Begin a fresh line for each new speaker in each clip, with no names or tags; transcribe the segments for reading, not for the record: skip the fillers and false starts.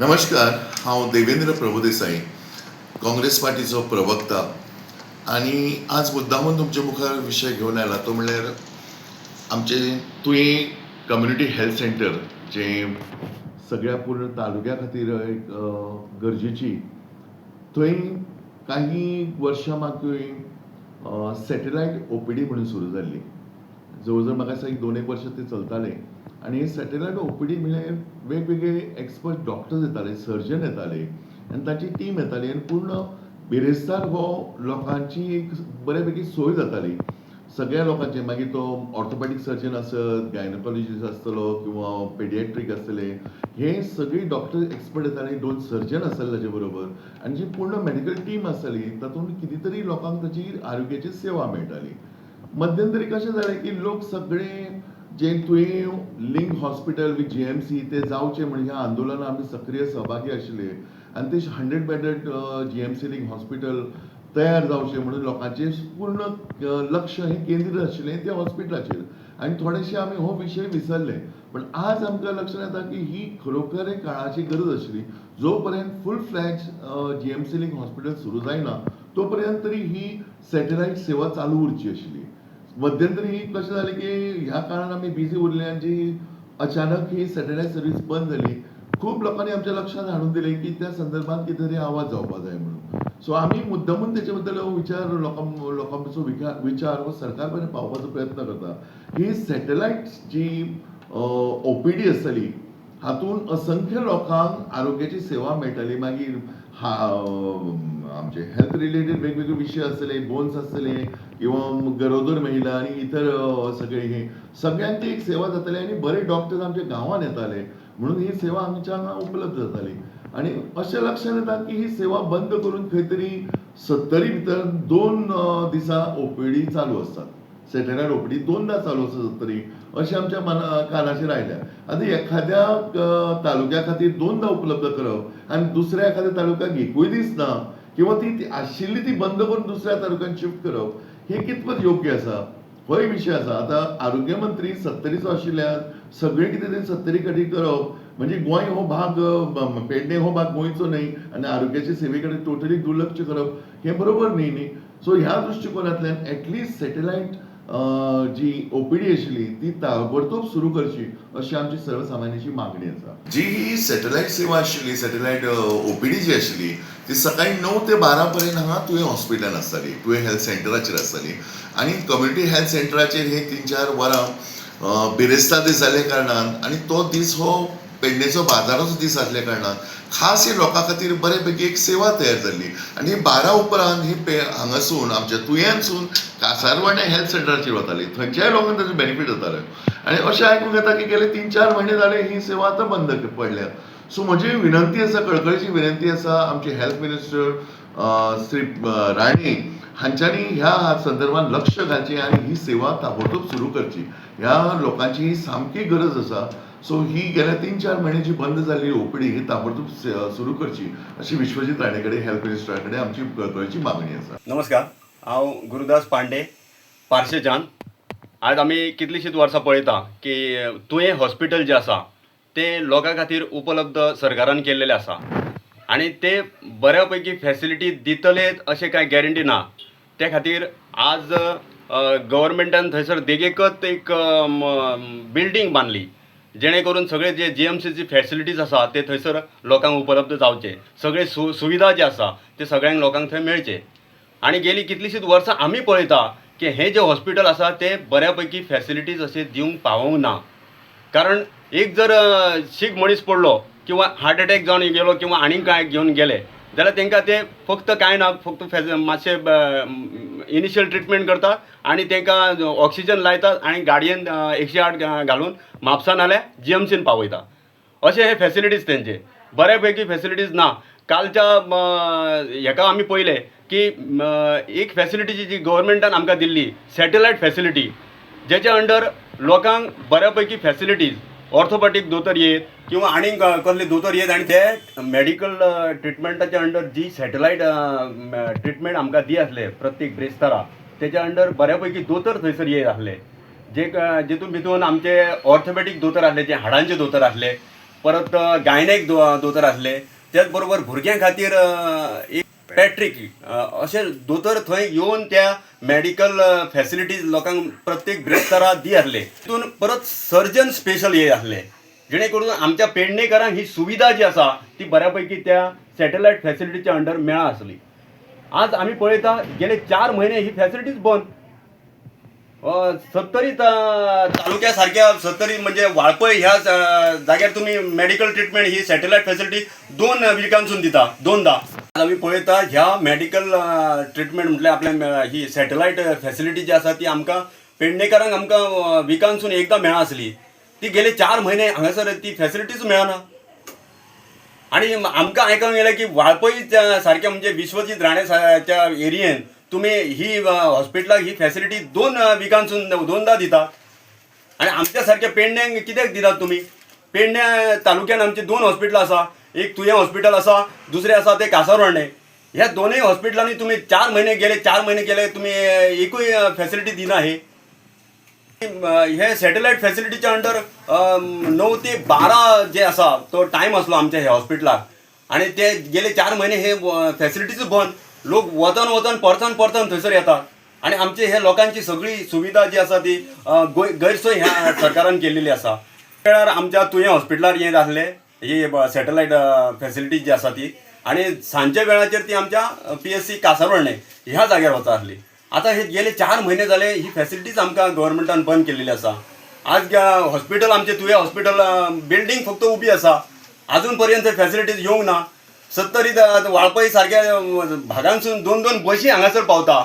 नमस्कार, हांव देवेंद्र प्रभुदेसाई, काँग्रेस पार्टीचो प्रवक्ता आनी आज मुद्दामून तुमचे मुखार विशय घेवन आयला तो म्हणल्यार आमचे तुयें कम्युनिटी हेल्थ सेंटर जें सगळ्या पूर्ण तालुक्या खातीर एक गरजेची. थंय काही वर्सां मागीर सॅटेलायट ओपीडी म्हणून सुरू जाल्ली. जवळ जवळ म्हाका दिसता एक दोन एक वर्सां तें चलतालें आनी सॅटेलायट ओपीडी म्हणल्यार वेगवेगळे एक्सपर्ट डॉक्टर्स येताले, सर्जन येताले आनी तांची टीम येताली आनी पूर्ण बिरेस्तार हो लोकांची एक बऱ्या पैकी सोय जाताली सगळ्या लोकांचे. मागीर तो ऑर्थोपॅडीक सर्जन आसत, गायनोकॉलॉजिस्ट आसतलो किंवा पेडिएट्रीक आसतले, हे सगळी डॉक्टर एक्सपर्ट येताले. दोन सर्जन आसताले ताजे बरोबर आनी जी पूर्ण मेडिकल टीम आसताली तातूंत कितें तरी लोकांक ताची आरोग्याची सेवा मेळटाली. मध्यंतरी कशें जालें की लोक सगळे जे तुयें लिंक हॉस्पिटल विथ जीएमसी ते जावचे म्हण ह्या आंदोलनात आमी सक्रीय सहभागी आशिल्ले आनी ते 100 bedded GMC link hospital तयार जावचें म्हणून लोकांचें पूर्ण लक्ष हें केंद्रीत आशिल्लें त्या हॉस्पिटलाचेर आनी थोडेशे आमी हो विशय विसरले. पण आज आमकां लक्षात येता की ही खरोखर एक काळाची गरज आशिल्ली. जो पर्यंत फूल फ्लॅज जीएमसी लिंक हॉस्पिटल सुरू जायना तो पर्यंत तरी ही सॅटेलायट सेवा चालू उरची आशिल्ली. मध्यंतरी कशें जालें की ह्या काळान आमी बिजी उरले आनी जी अचानक ही सॅटेलायट सर्वीस बंद जाली. खूब लोकांनी आमच्या लक्षात हाडून दिलें की त्या संदर्भात कितें तरी आवाज जावपा जाय म्हणून. सो आमी मुद्दमून तेचे बद्दल हो विचार लोकांचो विचार हो सरकार पर्यंत पावोवपाचो प्रयत्न करता. ही सॅटेलायट जी ओपीडी आसतली हातूंत असंख्य लोकांक आरोग्याची सेवा मेळटाली. मागीर आमचे हेल्थ रिलेटेड वेगवेगळे विशय आसतले, बोन्स आसतले किंवा गरोदर महिला आनी इतर सगळे, हे सगळ्यांक ती एक सेवा जाताली आनी बरे डॉक्टर्स आमच्या गांवांत येताले म्हणून ही सेवा आमच्या हांगा उपलब्ध जाताली. आनी अशें लक्षात येता की ही सेवा बंद करून खंय तरी सत्तरी भितर 2 दिसा ओपीडी चालू आसतात, सॅटर्डे ओपीडी दोनदा चालू आसा सत्तरी अशें आमच्या मना कानाचेर आयल्या. आतां एखाद्या तालुक्या खातीर दोनदा उपलब्ध करप आनी दुसऱ्या एखाद्या तालुक्याक एकूय दीस ना किंवा ती ती आशिल्ली ती बंद करून दुसऱ्या तालुक्यात शिफ्ट करप हे कितपत योग्य आसा होय विशय आसा. आतां आरोग्य मंत्री सत्तरीचो आशिल्ल्यान सगळें कितें तें सत्तरी खातीर करप म्हणजे गोंय हो भाग, पेडणे हो भाग गोंयचो न्हय आनी आरोग्याचे सेवे कडेन टोटली दुर्लक्ष करप हें बरोबर न्ही न्ही. सो ह्या दृश्टिकोनांतल्यान एटलिस्ट सॅटेलायट जी ओपीडी आशिल्ली ती ताबडतोब सुरू करची अशी आमची सर्वसामान्याची मागणी आसा. जी ही सॅटेलायट सेवा आशिल्ली, सॅटेलायट ओपीडी जी आशिल्ली, ती सकाळी 9 ते 12 पर्यंत हांगा तुयें हॉस्पिटलान आसताली, तुयें हेल्थ सेंटराचेर आसताली आनी कम्युनिटी हेल्थ सेंटराचेर हे 3-4 वरां बिरेस्तार दीस जाल्ल्या कारणान आनी तो दीस हो पेडणेचो बाजाराचो दीस आसल्या कारणान खास ही लोकां खातीर बरे पैकी एक सेवा तयार जाल्ली. आनी 12 उपरांत ही हांगासून आमच्या तुयेंसून कासारवाणे हेल्थ सेंटराचेर वताली, थंयच्याय लोकांक ताचो बेनिफीट जातालो. आनी अशें आयकूंक येता की गेले 3-4 म्हयने जाले ही सेवा आतां बंद पडल्या. सो म्हजी विनंती आसा, कळकळीची विनंती आसा, आमचे हेल्थ मिनिस्टर श्री राणे हांच्यांनी ह्या संदर्भात लक्ष घालचें आनी ही सेवा ताबडतोब सुरू करची. ह्या लोकांची ही सामकी गरज आसा. सो ही गेल्या 3-4 म्हयने जी बंद जाल्ली ओपीडी ही ताबडतोब सुरू करची अशी विश्वजीत राणे कडेन, हेल्थ मिनिस्टरा कडेन आमची कळकळीची मागणी आसा.
नमस्कार, हांव गुरुदास पांडे, पार्सेच्यान. आज आमी कितलींशींच वर्सां पळयता की तुयें हॉस्पिटल जें आसा तें लोकां खातीर उपलब्ध सरकारान केल्लेलें आसा आनी ते बऱ्या पैकी फॅसिलिटी दितलेच अशें कांय गॅरंटी ना. ते खातीर आज गव्हर्मेंटान थंयसर देगेकच एक बिल्डींग बांदली, जेणे करून सगळे जे जीएमसीची फॅसिलिटीज आसा ते थंयसर लोकांक उपलब्ध जावचे, सगळे सुविधा जे आसा ते सगळ्यांक लोकांक थंय मेळचे. आनी गेली कितलींशींच वर्सां आमी पळयता की हें जें हॉस्पिटल आसा तें बऱ्या पैकी फॅसिलिटीज अशें दिवंक पावोंक ना. कारण एक जर शीक मनीस पडलो किंवा हार्ट एटॅक जावन गेलो किंवा आनीक कांय घेवन गेले जाल्यार तांकां ते फक्त कांय ना, फक्त मातशें इनिशियल ट्रिटमेंट करता आनी तांकां ऑक्सिजन लायतात आनी गाडयेन 108 घालून म्हापसा नाल्यार जीएमसीन पावयता. अशें हे फॅसिलिटीज तेंचे बऱ्या पैकी फॅसिलिटीज ना. कालच्या हेका आमी पळयलें की एक फॅसिलिटी जी गव्हर्मेंटान आमकां दिल्ली, सॅटेलायट फॅसिलिटी, जेच्या अंडर लोकांक बऱ्या पैकी फॅसिलिटीज, ऑर्थोपॅडीक दोतोर येत किंवा आनीक कसले दोतोर येत आनी ते मॅडिकल ट्रिटमेंटाच्या अंडर जी सॅटेलायट ट्रिटमेंट आमकां दी आसले प्रत्येक ब्रेस्तारा, तेच्या अंडर बऱ्या पैकी दोतोर थंयसर येत आसले, जे जितून भितून आमचे ऑर्थोपॅडीक दोतोर आसले, जे हाडांचे दोतोर आसले. परत गायनेक दोतोर आसले, त्याच बरोबर भुरग्यां खातीर एक पॅट्रीक, अशे दोतोर थंय येवन त्या मॅडिकल फॅसिलिटीज लोकांक प्रत्येक ब्रेस्तारा दी आसले. तितून परत सर्जन स्पेशल हे आसले, जेणे करून आमच्या पेडणेकरांक ही सुविधा जी आसा ती बऱ्या पैकी त्या सॅटेलायट फॅसिलिटीच्या अंडर मेळा आसली. आज आमी पळयता गेले 4 म्हयने ही फॅसिलिटीज बंद. सत्तरी तालुक्या सारक्या, सत्तरी म्हणजे वाळपय ह्या जाग्यार तुमी मेडिकल ट्रिटमेंट ही सॅटेलायट फॅसिलिटी 2 विकांसून दिता, दोनदा. आज आमी पळयता ह्या मेडिकल ट्रिटमेंट म्हटल्यार आपल्या ही सॅटेलायट फॅसिलिटी जी आसा ती आमकां पेडणेकारांक आमकां विकांसून एकदां मेळा आसली, ती गेले 4 म्हयने हांगासर ती फॅसिलिटीज मेळना. आनी आमकां आयकूंक येयलें की वाळपय सारक्या म्हणजे विश्वजीत राणे च्या एरियेन तुमी ही हॉस्पिटलाक ही फॅसिलिटी 2 विकांसून दोनदा दिता, आनी आमच्या सारक्या पेडण्यांक कित्याक दितात तुमी? पेडण्या तालुक्यान आमचे 2 हॉस्पिटलां आसा, एक तुयें हॉस्पिटल आसा, दुसरें आसा तें कासारवर्णे. ह्या दोनूय हॉस्पिटलांनी तुमी 4 म्हयने गेले, 4 म्हयने गेले, तुमी एकूय फॅसिलिटी दिना. हे हे सॅटेलायट फॅसिलिटीच्या अंडर 9 ते 12 जे आसा तो टायम आसलो आमच्या ह्या हॉस्पिटलाक, आनी ते गेले 4 म्हयने हे फॅसिलिटीज बंद. लोक वचन वचन परतन परतन थंयसर येतात आनी आमचे हे लोकांची सगळी सुविधा जी आसा ती गैरसोय ह्या सरकारान केल्लेली आसा. वेळार आमच्या तुयें हॉस्पिटलार हें आसलें ही सॅटेलायट फॅसिलिटी जी आसा ती, आनी सांजच्या वेळाचेर ती आमच्या PSC कासारवर्णे ह्या जाग्यार वता आसली. आतां हे गेले 4 म्हयने जाले ही फॅसिलिटीज आमकां गव्हर्मेंटान बंद केल्लेली आसा. आज हॉस्पिटल आमचें तुयें हॉस्पिटल बिल्डींग फक्त उबी आसा, आजून पर्यंत फॅसिलिटीज येवंक ना. सत्तरी वाळपय सारक्या भागांसून 2-2 बशी हांगासर पावता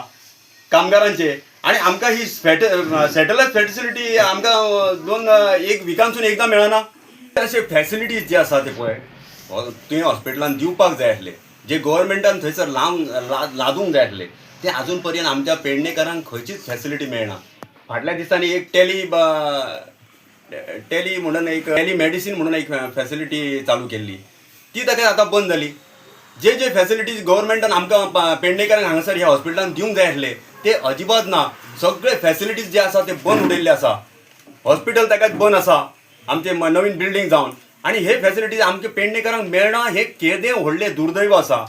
कामगारांचे, आनी आमकां ही सॅटेलायट फॅसिलिटी आमकां 1 विकांसून एकदां मेळना. अशे फॅसिलिटीज जे आसा ते पळय तुयें हॉस्पिटलान दिवपाक जाय आसले, जे गव्हर्मेंटान थंयसर लावन लादूंक जाय आसले, ते आजून पर्यंत आमच्या पेडणेकारांक खंयचीच फॅसिलिटी मेळना. फाटल्या दिसांनी एक टॅली म्हणून एक टॅली मेडिसीन म्हणून एक फॅसिलिटी चालू केल्ली, ती ताका आतां बंद जाली. जे जे फॅसिलिटीज गव्हर्मेंटान आमकां पेडणेकारांक हांगासर ह्या हॉस्पिटलान दिवंक जाय आसले ते अजिबात ना. सगळे फॅसिलिटीज जे आसा ते बंद उडयल्ले आसा. हॉस्पिटल ताकाच बंद आसा आमचे नवीन बिल्डींग जावन, आनी हे फॅसिलिटीज आमच्या पेडणेकारांक मेळना. हे केदें व्हडलें दुर्दैव आसा.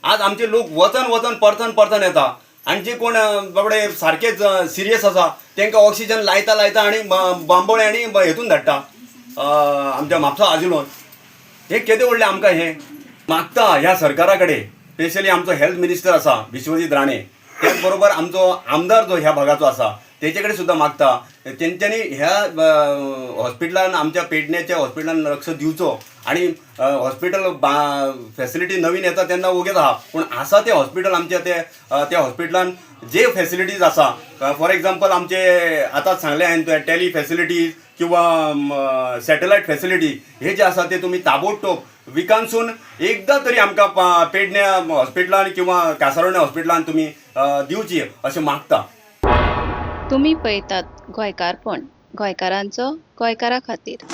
आज आमचे लोक वचन वचन परतन परतन येता, आनी जे कोण बाबडे सारकेच सिरियस आसा तांकां ऑक्सिजन लायता लायता आनी बांबोळे आनी हेतून धाडटा आमच्या म्हापसा आजिलोन. हे केदें व्हडलें आमकां हें मागता ह्या सरकारा कडेन, स्पेशली आमचो हेल्थ मिनिस्टर आसा विश्वजीत राणे, त्याच बरोबर आमचो आमदार जो ह्या भागाचो आसा तेचे कडेन सुद्दां मागता तेंच्यांनी ह्या हॉस्पिटलान आमच्या पेडण्याच्या हॉस्पिटलान लक्ष दिवचो. आनी हॉस्पिटल फॅसिलिटी नवीन येता तेन्ना वोगेच आहा, पूण आसा ते हॉस्पिटल आमच्या ते त्या हॉस्पिटलान जे फॅसिलिटीज आसा, फॉर एग्जाम्पल आमचे आतांच सांगलें हांवें टॅली फॅसिलिटीज किंवा सॅटेलायट फॅसिलिटी, हे जे आसा ते तुमी ताबडतोब विकांसून एकदां तरी आमकां पेडण्या हॉस्पिटलान किंवा कासारवर्णे हॉस्पिटलान तुमी दिवची अशें मागता.
तुमी पळयतात गोंयकारपण, गोंयकारांचो गोंयकारा खातीर.